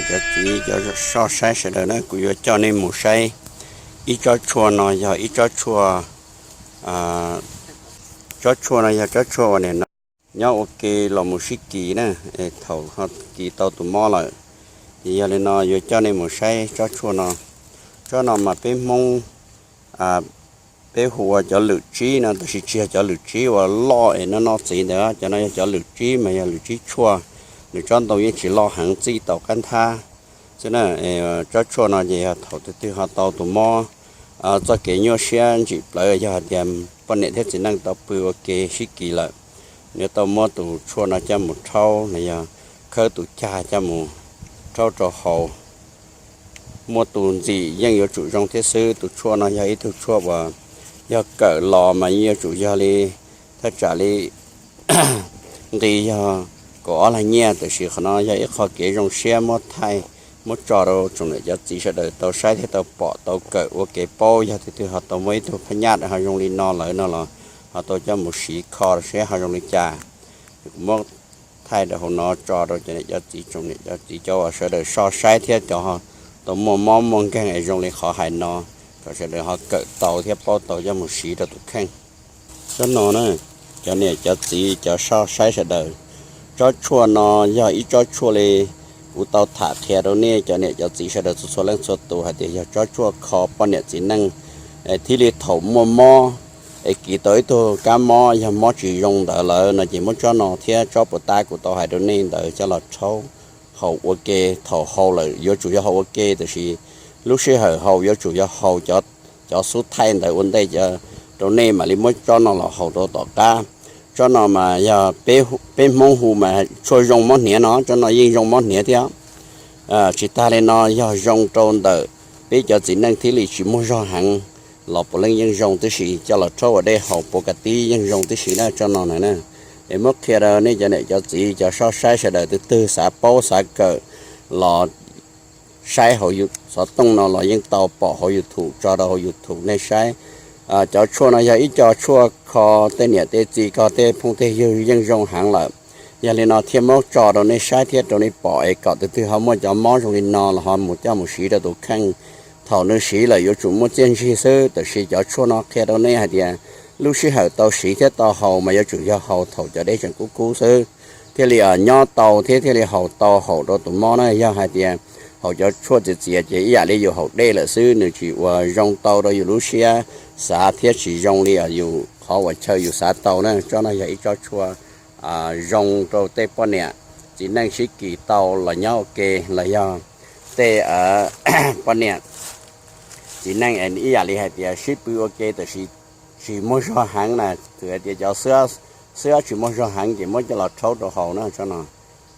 Cov txiv cov soj saib sawv daws na, kuv yuav coj nej mus saib ib tsob tshuaj no yog ib tsob tshuaj, tsob tshuaj no yog tsob tshuaj uas nim no nyob ua ke los mus sib kis na, thaum kis tau tus mob lawm. Ces yog li no yuav coj nej mus saib tsob tshuaj no. Tsob no mas peb Hmoob peb hu ua cov lwm tsib no, tab sis tsis yog cov lwm tsib uas loj es noj noj txiv ntawd, cov no yog cov lwm tsib mas yog lwm tsib tshuaj. Nws tsob ntoo yeej tsis loj heev, txij tau qab nthab xwb na. Tsob tshuaj no ces yog thaum twg twg ho tau tus mob, txoj kev nyuaj siab ntsim plawv, yog hais tias poj niam thiab txiv neej tau pw ua ke sib kis lawm, nws tau muab tus tshuaj no coj mus rhaub los yog khawb tus cag coj mus rhaub rau haus. Muaj tus ntxim yeej yuav tsum zoo thiab xwb. Tus tshuaj no yog ib tug tshuaj uas yog kawm los mas yeej yuav tsum yog li thaj tsam li nqi yog kaum ob lag nyiaj, tiam sis qhov no yog ib qho kev zoo siab muab thaij, muab tso rau tsoom niam cov txiv sawv daws tau saib thiab tau pom tau kawm ua kev paub. Yog tus twg ho tau muaj ib tug phab nyaj ho zoo li no lawm no los ho tau coj mus siv kho seb ho zoo li cas. Kuv muab thaij rau hauv no tso rau cov niam cov txiv, tsoom niam cov txiv cov uas sawv daws soj saib thiab cov tau muaj mob muaj nkeeg es zoo li qhov hais no, kom sawv daws ho kawm tau thiab paub tau coj mus siv rau tus kheej. Tsob no na, cov niam cov txiv cov soj saib sawv daws, tsob tshuaj no yog ib tsob tshuaj li kuv tau tham qhia rau nej cov niam cov txiv sawv daws txhua txhua leej txhua tus hais tias yog tsob tshuaj kho poj niam txiv neej, thiaj li thaum muaj mob es kis tau ib tug kab mob, yog mob tsis zoo ntawd lawm no ces muab tsob no thiab tsob puas tab kuv tau hais rau nej ntawd coj los rhaub haus ua ke. Thaum haus lawm yuav tsum yog haus ua ke, tiam sis lub sij hawm haus yuav tsum yog haus cov xub thaij ntawd ua ntej rau nej mam li muab tsob no los haus rau tom qab. Tsob no mas yog peb Hmoob hu mas tshuaj zoo mob hniav no, tsob no yeej zoo mob hniav thiab. Tsis tag li no yog zoo rau ntawm peb cov txiv neej thiaj li tsis muaj zog heev los puav leej yeej zoo tib si, coj los rhaub ua dej haus puav kas tib yeej zoo tib si na tsob no na. Es muab qhia rau nej cov niam cov txiv cov soj saib sawv daws, tus twg xav paub xav kawm los saib hauv xov tooj no los yeej tau pom hauv YouTube, tso rau hauv YouTube nej saib. Cov tshuaj no yog ib co tshuaj kho tej niam tej txiv kho tej phooj tej ywg yeej zoo heev lawm. Yog li no thiaj muab tso rau nej saib thiab rau nej pom es kom tus twg ho muaj cov mob zoo li no los ho mus coj mus siv rau tus kheej. Thaum nws siv lawm yuav tsum muaj txiaj ntsig xwb, tiam sis cov tshuaj no qhia rau nej hais tias lub sij hawm tau siv thiab tau haus mas yuav tsum yog haus thaum cov dej tseem kub kub xwb thiaj li nyob tau thiab thiaj li haus tau haum rau tus mob na. Yog hais tias haus cov tshuaj txias txias ces ib yam li yus haus dej lawm xwb, nws tsis ua zoo tau rau yus lub siab xav thiab tsis zoo li yus qhov uas chaw yus xav tau na. Tsob no yog ib tsob tshuaj zoo rau tej poj niam txiv neej sib kis tau los nyob ua ke los yog tej poj niam txiv neej ib yam li hais tias sib pw ua ke tiam sis tsis muaj zog heev na, txawm hais tias cov xwb tsis muaj zog heev ces muab coj los rhaub rau haus na tsob no,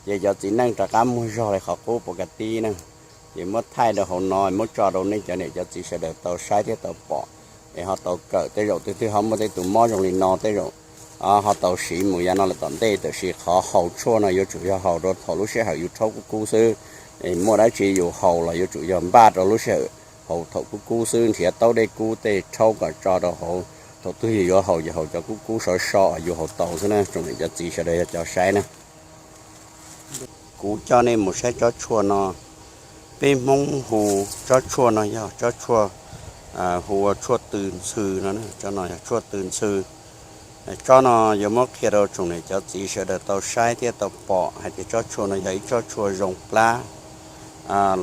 ces cov txiv neej rov qab muaj zog li qhov qub puav kas tib na. Ces muab thaij rau hauv no muab tso rau nej cov niam cov txiv sawv daws tau saib thiab tau pom, es ho tau kawm. Tej zaum tus twg ho muaj tej tus mob zoo li no tej zaum ho tau siv mus yav no lawm tom ntej, tiam sis qhov haus tshuaj no yuav tsum yog haus rau thaum lub sij hawm yus rhaub kub kub xwb. Muaj dab tsi yus haus los yuav tsum yog npaj rau lub sij hawm haus thaum kub kub xwb, nrhiav taub dej kub tej rhaub kom tso rau hauv. Thaum twg yus yuav haus ces haus cov kub kub sov so yus haus tau xwb na tsoom niam cov txiv sawv daws yog cov saib na. Kuv coj nej mus saib tsob tshuaj no. Peb Hmoob hu tsob tshuaj no yog tsob tshuaj hu ua tshuaj tw ntxhw no, tsob no yog tshuaj tw ntxhw. Tsob no yuav muab qhia rau tsoom niam cov txiv sawv daws tau saib thiab tau pom hais tias tsob tshuaj no yog ib tsob tshuaj zoo plab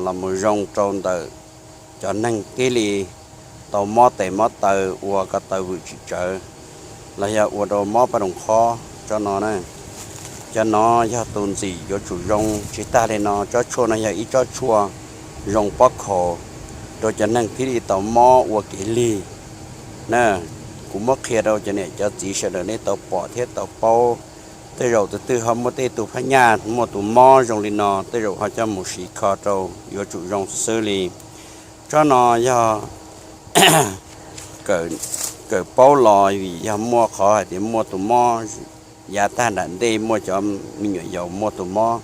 los mus zoo rau ntawm cov neeg thiaj li tau mob tes mob taw ua ko taw vwm tsis tsawv los yog ua rau mob paj roos qhob. Tsob no na, cov no yog tus ntxim yuav tsum zoo. Tsis tag li no tsob tshuaj no yog ib tsob tshuaj zoo pob khaus rau cov neeg thiaj li tau mob ua kev lig na. Kuv muab qhia rau cov niam cov txiv sawv daws nej tau pom thiab tau paub. Tej zaum tus twg ho muaj tej tus phab nyaj muaj tus mob zoo li no tej zaum ho coj mus siv kho rau yuav tsum zoo xwb xwb li. Tsob no yog kawm paub los vim yog muaj qhov hais tias muaj tus mob yav tag nram ntej, muaj cov me nyuam yaus muaj tus mob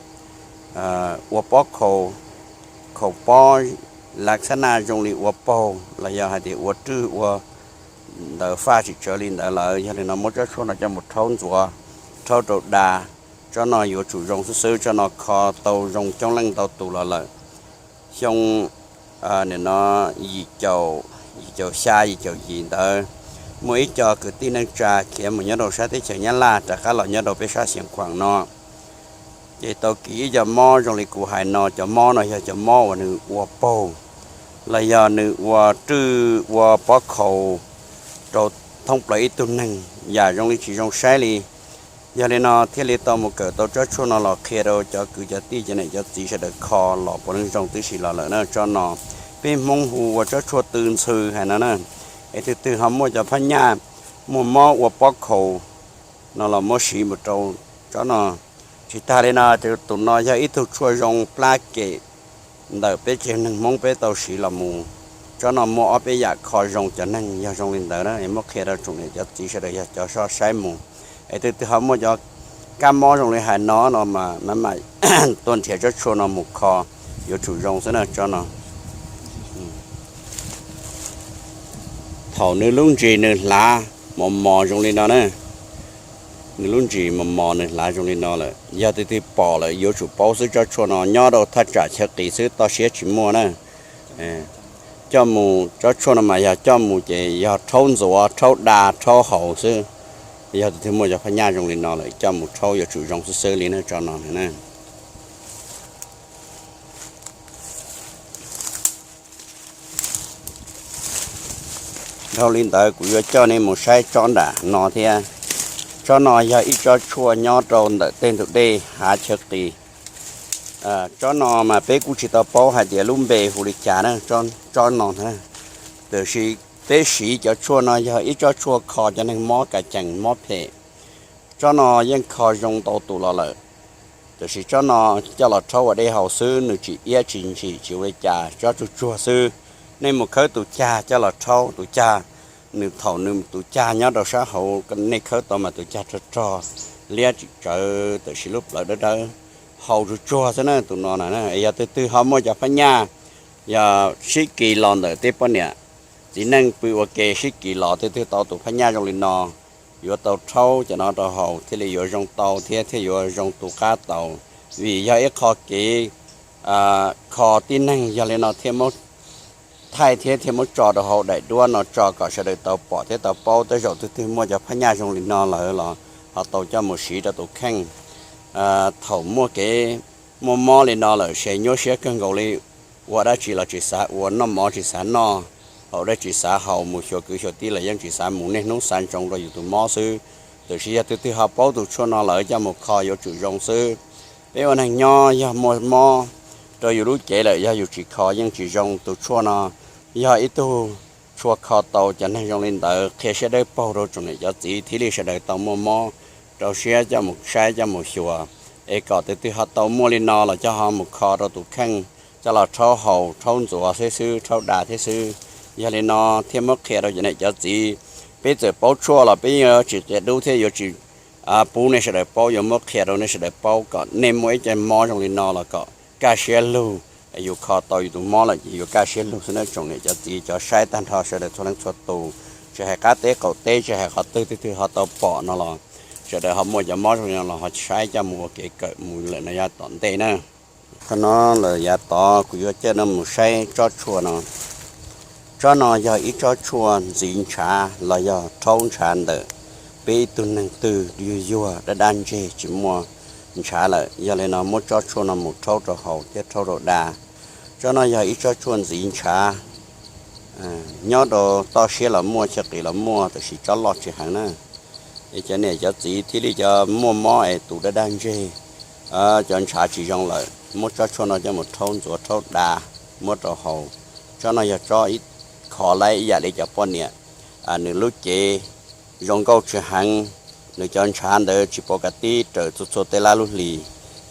ua pob khaus, khaus pob, lav xab naj zoo li ua paug los yog hais tias ua rwj ua ntawd faj tsis tsawv li ntawd lawm. Yog li no muab tsob tshuaj no coj mus rhaub ntxuav, rhaub rau da. Tsob no yuav tsum zoo xwb xwb, tsob no kho tau zoo coob leej ntau tus los lawm. xyoo, nim no yim caum, yim caum xya yim caum yim ntawd, muaj ib co kwv tij neej tsa khiav mus nyob rau sab teb chaws Nyab Laj rov qab los nyob rau peb sab Xiav Khuam no. Ces tau kis ib co mob zoo li kuv hais no, cov mob no yog cov mob uas nws ua paug los yog nws ua rwj ua pob khaus rau thoob plaws ib tug neeg yam zoo li tsis zoo saib li. Yog li no thiaj li tau mus kawm tau tsob tshuaj no los qhia rau cov kwv cov tij cov niam cov txiv sawv daws kho los puav leej zoo tib si los lawm na tsob no. Peb Hmoob hu ua tsob tshuaj tw ntxhw hais no na. Es twg twg ho muaj cov phab nyaj muaj mob ua pob khaus no los muab siv mus rau tsob no. Tsis tag li no, tus no yog ib tug tshuaj zoo plab kem ntawm peb tsev neeg Hmoob peb tau siv los mus. Tsob no muaj ob peb yam kho zoo cov neeg yog zoo li ntawd na, es muab qhia rau tsoom niam cov txiv sawv daws yog cov soj saib mus. Es twg twg ho muaj cov kab mob zoo li hais no no mas mam mam tuaj nrhiav tsob tshuaj no mus kho, yuav tsum zoo xwb na tsob no. Thaum nws lub ntsis nws hlav mos mos zoo li no na, nws lub ntsis mos mos nws hlav zoo li no lawm, yog twg twg pom lawm yuav tsum paub xwb, tsob tshuaj no nyob rau thaj tsam chaw qis xwb, toj siab tsis muaj na. Coj mus, tsob tshuaj no mas yog coj mus ces yog rhaub ntxuav, rhaub da, rhaub haus xwb. Yog twg twg muaj cov phab nyaj zoo li no lawm coj mus rhaub yuav tsum zoo xwb xwb li na tsob no na. Dhau li ntawd kuv yuav coj nej mus saib tsob nram no thiab. Tsob no yog ib tsob tshuaj nyob rau ntawm tej ntug dej hav chaw qis. Tsob no mas peb kuj tsis tau paub hais tias lub npe hu li cas na, tsob no na. Tiam sis peb siv cov tshuaj no yog ib tsob tshuaj kho cov neeg mob kas cees mob phem. Tsob no yeej kho zoo ntau tus los lawm. Tiam sis tsob no coj los rhaub ua dej haus xwb, nws tsis iab tsis ntsim tsis ua li cas, tsob tsuag tsuag xwb. Nej mus khawb tus cag coj los rhaub, tus cag, nws thaum nws tus cag nyob rau sab hauv, nej khawb tau mas tus cag rog rog, liab tsis tsawv, tiam sis lub plawv dawb dawb, haus tsuag tsuag xwb na tus no na. Yog twg twg ho muaj cov phab nyaj, yog sib kis los ntawm tej poj niam txiv neej pw ua ke sib kis los, twg twg tau tus phab nyaj zoo li no, yuav tau rhaub cov no rau haus thiaj li yuav zoo tau thiab thiaj yuav zoo tu qab tau. Vim yog ib qho kev kho tib neeg, yog li no thiaj muab thaij thiab thiaj muab tso rau hauv daim duab no tso kom sawv daws tau pom thiab tau paub. Tej zaum twg twg muaj cov phab nyaj zoo li no lawm los ho tau coj mus siv rau tus kheej. Thaum muaj kev muaj mob li no lawm ces nyuaj siab kawg nkaus li, ua dab tsi los tsis xav ua, noj mov tsis xav noj, haus dab tsi tsis xav haus, mus xyuas kwv xyuas tij los yeej tsis xav mus, niaj hnub xav ntsoov rau yus tus mob xwb. Tiam sis yog twg twg ho paub tus tshuaj no lawm coj mus kho yuav tsum zoo xwb. Peb ua neeg nyob yog muaj mob rau yus lub cev lawm yog yus tsis kho yeej tsis zoo. Tus tshuaj no yog ib tug tshuaj kho tau cov neeg zoo li ntawd, qhia siab dawb paug rau tsoom niam cov txiv thiaj li sawv daws tau muaj mob, rau siab coj mus saib coj mus xyuas. Es kom twg twg ho tau muaj li no los coj ho mus kho rau tus kheej, coj los rhaub haus rhaub ntxuav thiab xwb, rhaub da thiab xwb. Yog li no thiaj muab qhia rau cov niam cov txiv. Peb txawm paub tshuaj los peb yeej yuav tsis qia dub thiab yuav tsis pub nej sawv daws paub, yuav muab qhia rau nej sawv daws paub kom nej muaj ib co mob zoo li no los kom kaj siab lug, yus kho tau yus tus mob lawm ces yuav kaj siab lug xwb na tsoom niam cov txiv cov saib tag nrho sawv daws txhua leej txhua tus. Tsis hais qab teb qaum teb, tsis hais qhov twg, twg twg ho tau pom no los sawv daws ho muaj cov mob zoo li no los ho saib coj mus ua kev kawm mus lawm no yav tom ntej na. Qhov no lawm yav tod kuv yuav coj nej mus saib tsob tshuaj no. Tsob no yog ib tsob tshuaj ntxiv ntshav los yog rhaub ntshav ntawm peb ib tug neeg twg yuag yuag dab dab ntseg tsis muaj ntshav lawm, yog li no muab tsob tshuaj no mus rhaub rau haus thiab rhaub rau da. Tsob no yog ib tsob tshuaj ntxiv ntshav, nyob rau toj siab los muaj, chaw qis los muaj, tiam sis tsob loj tsis heev na. Es cov niam cov txiv thiaj li cov muaj mob es tus dab dab ntseg, cov ntshav tsis zoo lawm, muab tsob tshuaj no coj mus rhaub ntxuav rhaub da, muab rau haus. Tsob no yog tsob ib, kho laib ib yam li cov poj niam, nws lub cev zoo nkauj tsis heev, nws cov ntshav ntawd tsis pov ka tib raws txhua txhua tej lab lub hlis.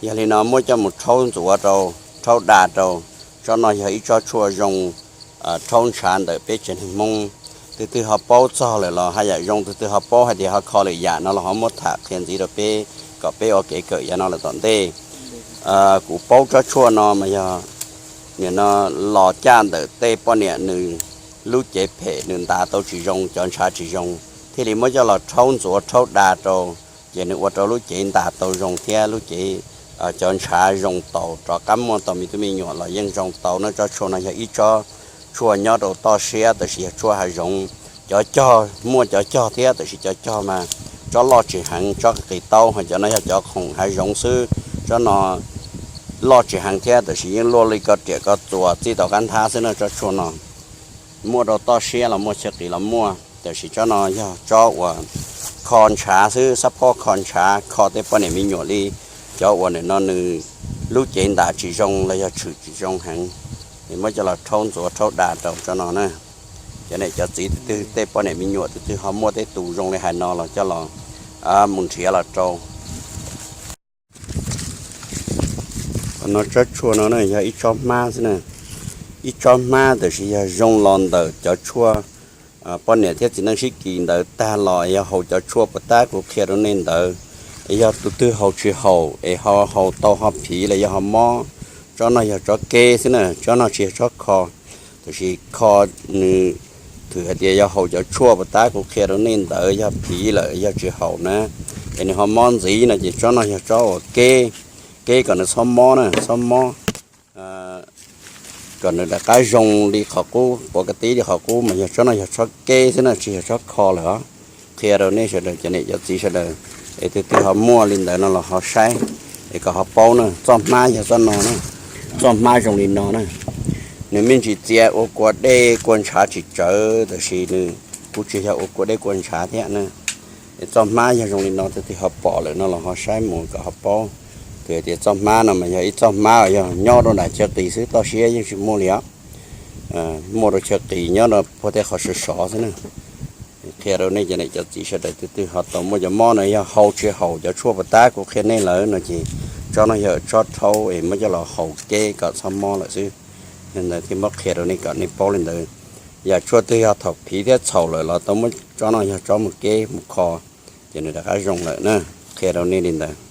Yog li no muab coj mus rhaub ntxuav rau, rhaub da rau. Tsob no yog ib tsob tshuaj zoo rhaub ntshav ntawm peb tsev neeg Hmoob. Twg twg ho paub txog lawm los haj yam zoo, twg twg ho paub hais tias ho kho lwm yam no los ho muab tham qhia ntxiv rau peb kom peb ua kev kawm yav no lawm tom ntej. Kuv paub tsob tshuaj no mas yog nim no los caj ntawm tej poj niam nws lub cev phem, nws ntas tau tsis zoo, cov ntshav tsis zoo, thiaj li muab coj los rhaub ntxuav rhaub da rau, ces nws ua rau lub cev ntas tau zoo thiab lub cev cov ntshav zoo tau rov qab muaj tau me tub me nyuam los yeej zoo tau na. Tsob tshuaj no yog ib tsob tshuaj nyob rau toj siab tab sis yog tshuaj hav zoov. Cov cog muaj cov cog thiab tab sis cov cog mas tsob loj tsis heev, tsob qis taub, ho cov no yog cov khoom hav zoov xwb. Tsob no loj tsis heev thiab tab sis yeej luaj li ko riam ko txuas txij tau qab nthab xwb na. Tsob tshuaj no muaj rau toj siab los muaj, chaw qis los muaj, tab sis tsob no yog tsob uas kho ntshav xwb, xab phob kho ntshav, kho tej poj niam me nyuam li cov uas nim no nws lub cev ntas tsis zoo los yog tshwm tsis zoo heev, es muab coj los rhaub ntxuav rhaub da rau tsob no na. Cov niam cov txiv tus twg tej poj niam me nyuam tus twg ho muaj tej tus zoo li hais no los coj los mus nrhiav los rau. Qhov no tsob tshuaj no yog ib tsob hmab xwb na, ib tsob hmab tab sis yog zoo los ntawm cov tshuaj poj niam thiab txiv neej sib kis ntawd tag los yog haus cov tshuaj puas tab kuv qhia rau nej ntawd. Yog tus twg haus tsis haum es ho haus tau ho phiv los yog ho mob, tsob no yog tsob keb xwb na, tsob no tsis yog tsob kho. Tab sis kho nws thwm hais tias yog haus cov tshuaj puas tab kuv qhia rau nej ntawd yog phiv lawm yog tsis haum na, es nws ho mob ntxiv no ces tsob no yog tsob uas keb, keb kom nws txhob mob na, txhob mob, kom nws rov qab zoo li qhov qub, quav ka tib li qhov qub mas yog tsob no yog tsob keb xwb na, tsis yog tsob kho lawm os. Qhia rau nej sawv daws cov niam cov txiv sawv daws, es tus twg ho muaj li ntawd no los ho saib, es kom ho paub na. Txoj hmab yog txoj no na, txoj hmab zoo li no na, nws me ntsis txias ua kua dej kua ntshav tsis tsawv tab sis nws kuj tsis yog ua kua dej kua ntshav thiab na. Es txoj hmab yog zoo li no, tus twg ho pom lawm no los ho saib mus kom ho paub. Tus hais tias txoj hmab no mas yog ib txoj hmab uas yog nyob rau nram chaw qis xwb, toj siab yeej tsis muaj li os. Muaj rau chaw qis nyob rau puag tej qhov sov sov xwb na. Qhia rau nej cov niam cov txiv sawv daws, tus twg ho tau muaj cov mob no yog haus tsis haum cov tshuaj puas tab kuv qhia nej lawm no ces tsob no yog tsob rhaub es muab coj los haus keb kom txhob mob lawm xwb. Li ntawd thiaj muab qhia rau nej kom nej paub li ntawd. Yam tshuaj twg yog thaum phiv thiab txhaum lawm los tau muab tsob no yog tsob mus keb mus kho, ces nws rov qab zoo lawm na. Qhia rau nej li ntawd.